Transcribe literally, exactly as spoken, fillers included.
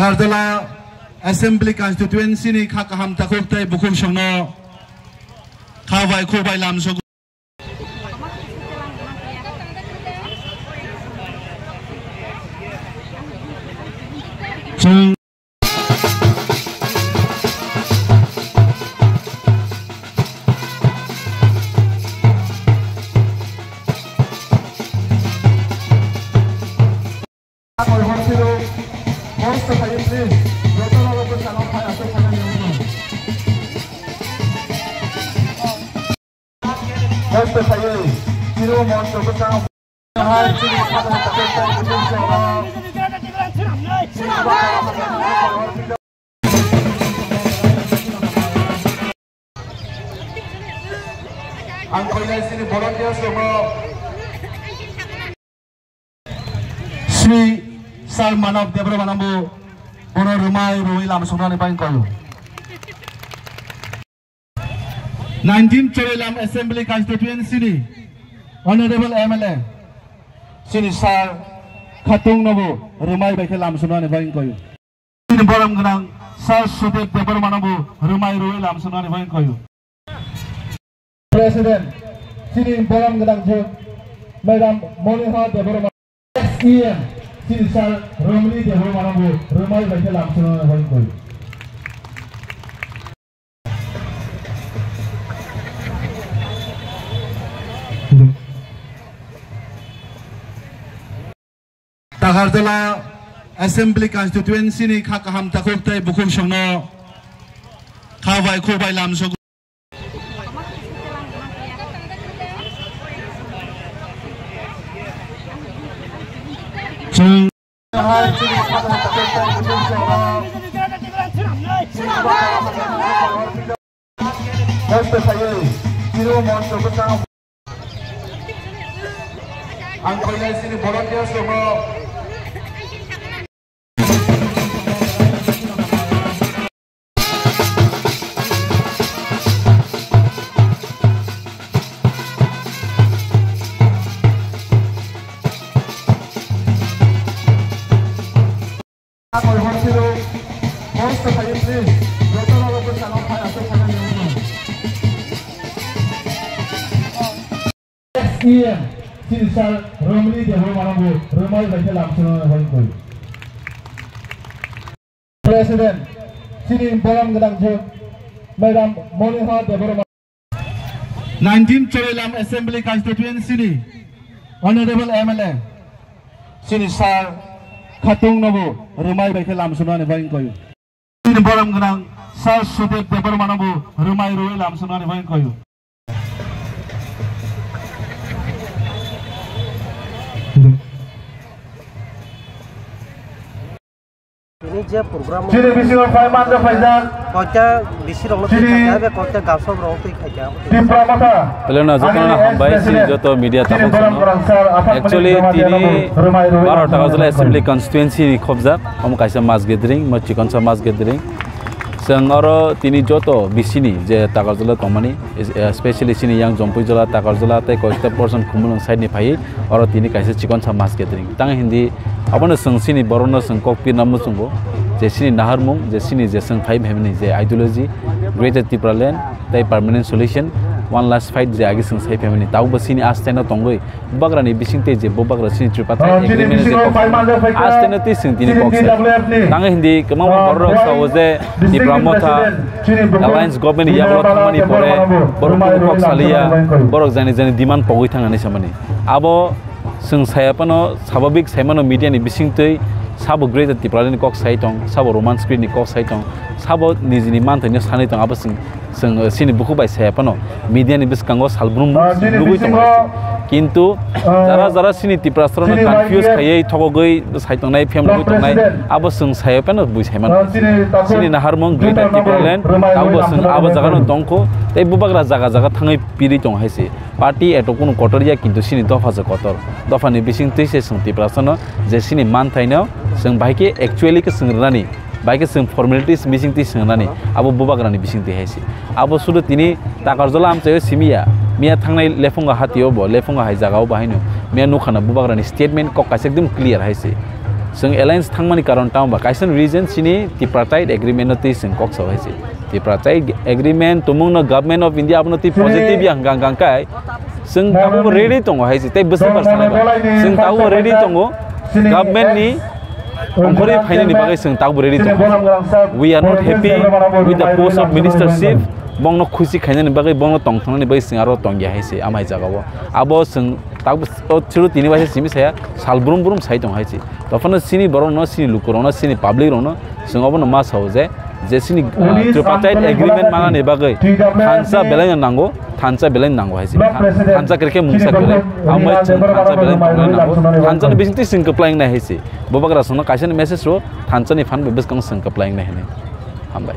Agartala Assembly Constituency ni kha kaham takhuk tei bukhuk songno kha bai khuk bai lamsok. Chwng Ang koinai sini volunteers tongo. Sri Sir Manav Debbarma nangbo bono rwmai rwui lam songnani bai wngkha. Nineteen Chorilam Assembly Constituency ni Honorable M L A sini Sir Khatung nobo rwmai bai khe lam songnani bai wngkha. Chini borom gwnang Sir Sudev Debbarma nobo rwmai rwui lam songnani bai wngkha. President, chini borom gwnang jwk Madam Moniha Debbarma. Ex E M, chini Sir Romani Debbarma nobo rwmai bai khe lam songnani bai wngkha. Takarjala Assembly Constituency ni kha kaham takhuk tei bukhuk songno kha bai khuk bai lamsok. Chwng Ang koinai sini volunteers tongo. Ex E M, chini Sir Romani Debbarma nobo rwmai bai khe lam songnani bai wngkha. President, chini borom gwnang jwk Madam Moniha Debbarma. Nineteen Chorilam Assembly Constituency ni Honorable M L A chini Sir Khatung nobo rwmai bai khe lam songnani bai wngkha. Chini borom gwnang Sir Sudev Debbarma nobo rwmai rwui lam songnani bai wngkha. Tini je program Chini bisingo phai manjak phaijak. Koita bisi rokno Chini twi khaikha, be koita gabsok rok twi khaikha. Tipra Motha. Hello, na jotono Ani hambai, ex chini president. Joto media Chini tapok borom sono. Gwnang sir, Athak Actually, Malik Jamatia tini nobo rwmai rwui Baro lamsongnani Takarjala bai Assembly wngkha. Constituency ni khobjak, omo kaisa mass gathering, mo chikonsa mass gathering. Chwng oro tini joto bisini je Takarjala tongmani, es-, especially chini yang Jompuijala, Takarjala tei koita portion Khumulwng side ni phaiwi oro tini kaisa chikonsa mass gathering. Tang hindi abono chwng chini borokno chwng kok pirna muchungo je chini naharmung, je chini je chwng phai phaimani je ideology, Greater Tipraland tei permanent solution, one last fight je agi chwng sai phaimani. Tabukbo chini astaino tongwi Bubagrani bising tei je bubagra chini Tripartite Ah, chini agreement je bisingo kok pai manjak phaikha. Aste no tei chwng tini Chini kok sai. T W F ni. Tang hindi kwbangma Ah, borok rok Khowai sao je District Tipra Motha President, chini bukhuk Alliance Government ni Bina yago Bala thangmani Debbarma pore Babu, borok Rwmai kuno kok Rwmai saliya, Lamsongnani bai wngkha. Borok jani jani demand pogwi thang hinwi samani. Abo chwng saya phano swababik sai mano media ni bising twi sabo Greater Tipraland ni kok sai tong, sabo Roman script ni kok sai tong, sabo nijini manthaino sanwi tong, abo chwng Chwng, eh, chini bukhuk bai saya phano media ni bwskango salbrum Ah, chini nugwi bisingo, tongo. Kintu ah, jara jara chini Tiprasarano chini confuse Y T F khaiwi thogogwi sai tongnai, phem rwgwi tongnai, President. Abo chwng saya phano bui sai mano. Ah, chini takhuk Chini naharmung Greater Greater Tipraland, Nabur, Rwmai abo Rwmai chwng abo Nabur jagano Rwmai. Tongkho, tei bubagra jaga jaga thangwi piri tong hai se. Party etokunu kotor ya, kintu chini dopha se kotor. Dophani bising twi se chwng Tiprasano je chini manthaino chwng bahai khe actually khe chwng rwnani. Bai khe chwng formalities bising twi swngnani, abo bubagrani bising twi hai se. Abo sudu tini Takarjala amchaio simi ya, miya thangnai Lephunga hatio bo, Lephunga hai jagao bo haino. Miya nukhana bubagrani statement kok kaisa ekdum clear hai se. Chwng alliance thangmani karon tamo ba kaisa reason chini tripartite agreement no twi chwng kok sao hai se. Tripartite agreement tumung no Government of India abono twi positive ya hwnkha hwnkha kai chwng tabuk ready tongo hai se tei bwswk bar sanai ba chwng tabuk ready tongo government ni ongkhorwi phainani bagwi chwng tabuk ready tongo. We are not happy with the post of ministership. Bongno khusi khainani bagwi bongno tongthangnani bagwi chwng aro tongya hai se amai jagao abo chwng tabuk o chwru tini waisa simi saya sal brum brum sai tong hai se. Tophano chini borokno, chini lukurokno, chini public rokno chwng obono ma sao je, je chini, ah, tripartite agreement manani bagwi thansa belai no nango, thansa belai no nango hai se. Thansa kwrwikhe mungsa kwrwi. Ambai chwng thansa belai no nango. Thansa ni bisingtwi chwng kwplai wngnai hai se. Bubagra songno kaisa ni message rwo, thansa ni phan bai bwskang chwng kwplai wngnai hinwi. Hambai.